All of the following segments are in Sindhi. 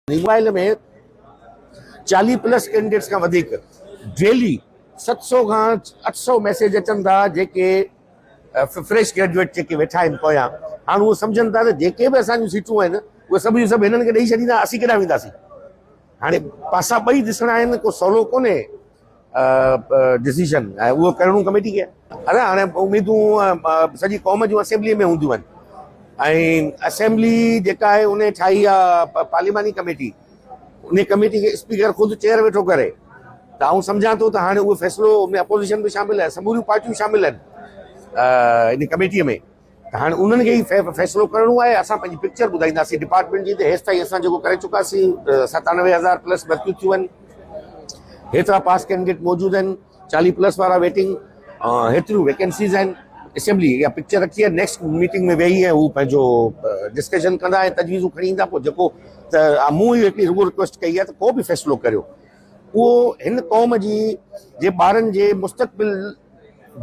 موبائل ۾ 40 پلس ڪينڊيڊيٽس کان وڌيڪ ڊيلي 700 کان 800 ميسيج اچن ٿا، جيڪي فريش گريجوئيٽ جيڪي ويٺا آهن پويان، هاڻ اهو سمجهن ٿا ته جيڪي به اسان جون سيٽون آهن اهي سڀ جون سڀ هنن کي ڏئي ڇڏيندا، اسين ڪيڏانهن وينداسين؟ هاڻي پاسا ٻئي ڏسڻا آهن، ڪو سولو ڪونهي ڊسيشن ۽ اهو ڪرڻو ڪميٽي کي. ادا هاڻي اميدون سڄي قوم جون اسيمبلي ۾ هونديون آهن ۽ اسيمبلي جيڪا آهي ان ٺاهي آهي پارلياماني ڪميٽي، ان ڪميٽي کي اسپيڪر خود چيئر ويٺو ڪري ته آئون سمجهان ٿو ته هاڻي اهو فيصلو ان ۾ اپوزيشن به شامل آهي، سموريون پارٽيون شامل آهن ان ڪميٽي ۾، ته هاڻي انهن کي ئي فيصلو ڪرڻو آهي. اسان پنهنجي پڪچر ٻڌائينداسين ڊپارٽمينٽ جي ته هيستائين اسان جيڪو ڪري چڪاسين، 97000 پلس ڀرتيون ٿيون آهن، هيترا پاس ڪينڊيڊيٽ موجود آهن، 40 پلس وارا ويٽنگ، هيتريون ويڪنسيز آهن. اسيمبلي اها پڪچر رکي آهي، نيڪسٽ ميٽنگ ۾ ويهي ۽ هو پنهنجو ڊسڪشن ڪندا ۽ تجويزون کڻي ايندا. پوء جيڪو ته مون اهو هڪڙي رڳو رڪويسٽ ڪئي آهي ته ڪو به فيصلو ڪريو اهو هن قوم جي جي ٻارن جي مستقبل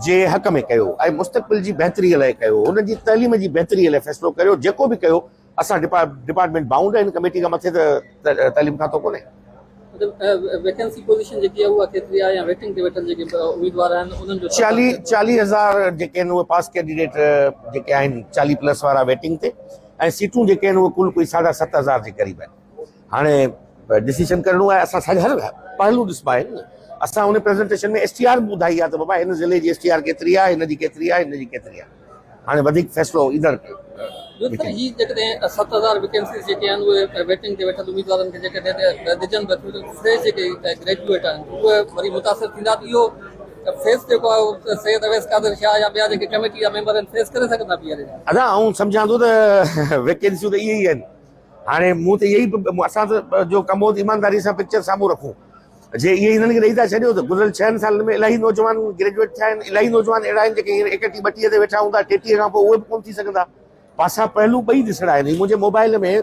جي حق ۾ ڪيو ۽ مستقبل جي بهتري لاء ڪيو، هن جي تعليم جي بهتري لاء فيصلو ڪريو، جيڪو به ڪيو. اسان ڊپارٽمينٽ بائونڊ آهن، ڪميٽي کان مٿي ته تعليم کاتو ڪونهي. مطلب ويڪنسي پوزيشن جيڪي آهي اها ڪيتري آهي يا ويٽنگ تي ويٺل جيڪي اميدوار آهن انهن جو 40000 جيڪي آهن اهي پاس ڪينڊيڊيٽ جيڪي آهن 40 پلس وارا ويٽنگ تي ۽ سيٽون جيڪي آهن اهي ڪل ڪوئي 7500 جي قريب آهن. هاڻي ڊسيشن ڪرڻو آهي، اسان سڄا هر پهلو ڏسبا آهن نه. اسان ان پريزنٽيشن ۾ ايس ٽي آر به ٻڌائي آهي ته بابا هن ضلعي جي ايس ٽي آر ڪيتري آهي، هن جي ڪيتري آهي، هن جي ڪيتري آهي. هاڻي وڌيڪ فيصلو ايندڙ ٻيو ته هي جيڪڏهن 7000 ويڪنسيز جيڪي آهن اهي ويٽنگ تي ويٺل اميدوارن کي جيڪڏهن ڏجن به ٿيون ته فريش جيڪي گريجوئيٽ آهن اهي وري متاثر ٿيندا ته اهو فيس جيڪو آهي سيد اويس قادر شاهه يا ٻيا جيڪي ڪميٽي جا ميمبر آهن فيس ڪري سگهندا پي آر اي؟ ادا آئون سمجهان ٿو ته ويڪنسيون ته اهي ئي آهن. هاڻي مون ته اهي ئي اسان ته جو ڪم هو ته ايمانداري سان پڪچر سامهون رکون، جي اهي هنن کي ڏئي ٿا ڇڏيو ته گذريل 6 سالن ۾ الاهي نوجوان گريجوئيٽ ٿيا آهن، الاهي نوجوان اهڙا آهن جيڪي هينئر 31 32 تي ويٺا هوندا، 33 کان پوء اهي به ڪونه ٿي سگهندا. پاسا پهلو ٻئي ڏسڻا آهن. هي منهنجي موبائل ۾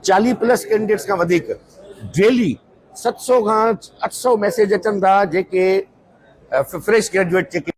40 پلس ڪينڊيڊيٽس کان وڌيڪ ڊيلي 700 کان 800 ميسيج اچن ٿا جيڪي فريش گريجوئيٽ جيڪي.